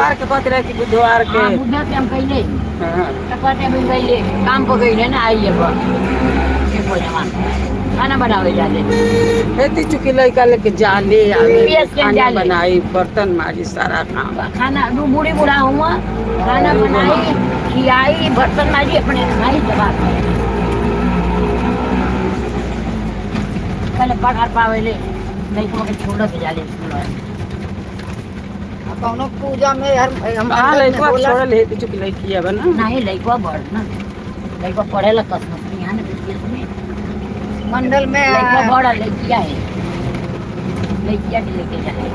मंगलवार के कहते रहे कि बुधवार के। हाँ, बुधवार के हम कहिले। हाँ। तो कहते अभी गईले काम पर गईले ना, आई अब एक बजे खाना बनावे जाले। खेती चुकी लड़का लेके जाले आवे, पीएस के खाना जाले। बनाई, बर्तन माजी, सारा काम। खाना दू बूढ़ी बूढ़ा हुआ, खाना बनाई, खियाई, बर्तन माजी, अपने खाई, जवाब पहले पढ़ पावेले लड़कों के छोड़ के जाले स्कूल में। कौनो पूजा में हर हम हाँ, मंडल में लड़का होला। छोड़ल है चुकी लड़की अब ना। नहीं, लड़का बढ़ ना, लड़का पढ़े ला कसम यहाँ ने बीपीएस में। मंडल में लड़का बड़ा लड़किया है, लड़किया के लेके जाए।